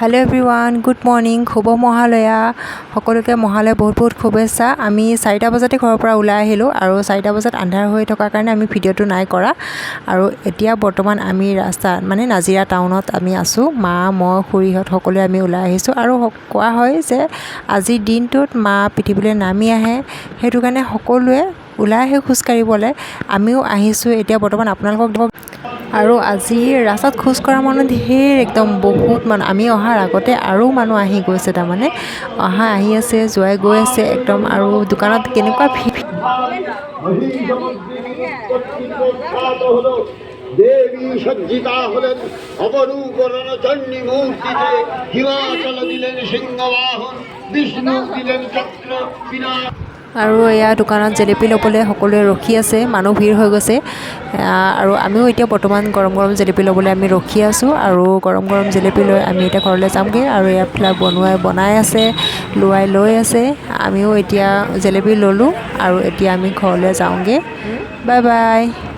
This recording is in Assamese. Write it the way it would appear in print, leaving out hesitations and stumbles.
হেল্ল' এভৰিৱান, গুড মৰ্ণিং, শুভ মহালয়া। সকলোকে মহালয়া বহুত বহুত শুভেচ্ছা। আমি 4টা বজাতে ঘৰৰ পৰা ওলাই আহিলোঁ আৰু 4টা বজাত আন্ধাৰ হৈ থকাৰ কাৰণে আমি ভিডিঅ'টো নাই কৰা। আৰু এতিয়া বৰ্তমান আমি ৰাস্তা, মানে নাজিৰা টাউনত আমি আছোঁ। মা, মই, খুৰীহঁত সকলোৱে আমি ওলাই আহিছোঁ। আৰু কোৱা হয় যে আজিৰ দিনটোত মা পৃথিৱীলৈ নামি আহে, সেইটো কাৰণে সকলোৱে ওলাই আহে খোজকাঢ়িবলৈ। আমিও আহিছোঁ এতিয়া বৰ্তমান আপোনালোকক। আৰু আজি ৰাস্তাত খোজ কঢ়া মানুহ ধেৰ, একদম বহুত মানুহ। আমি অহাৰ আগতে আৰু মানুহ আহি গৈছে, তাৰমানে অহা আহি আছে, যোৱাই গৈ আছে একদম। আৰু দোকানত কেনেকুৱা ভিৰ! উৎপাত হলো, দেবী সজ্জিতা হলেন অপৰূপ ৰণচণ্ডী মূৰ্তিতে। হিমাচল দিলেন সিংহবাহন, বিষ্ণু দিলেন চক্ৰ বিনা। আৰু এয়া দোকানত জেলেপি ল'বলৈ সকলোৱে ৰখি আছে, মানুহ ভিৰ হৈ গৈছে। আৰু আমিও এতিয়া বৰ্তমান গৰম গৰম জেলেপি ল'বলৈ আমি ৰখি আছোঁ। আৰু গৰম গৰম জেলেপি লৈ আমি এতিয়া ঘৰলৈ যামগৈ। আৰু এয়া বনোৱাই বনাই আছে, লোৱাই লৈ আছে। আমিও এতিয়া জেলেপি ল'লোঁ আৰু এতিয়া আমি ঘৰলৈ যাওঁগৈ। Bye bye.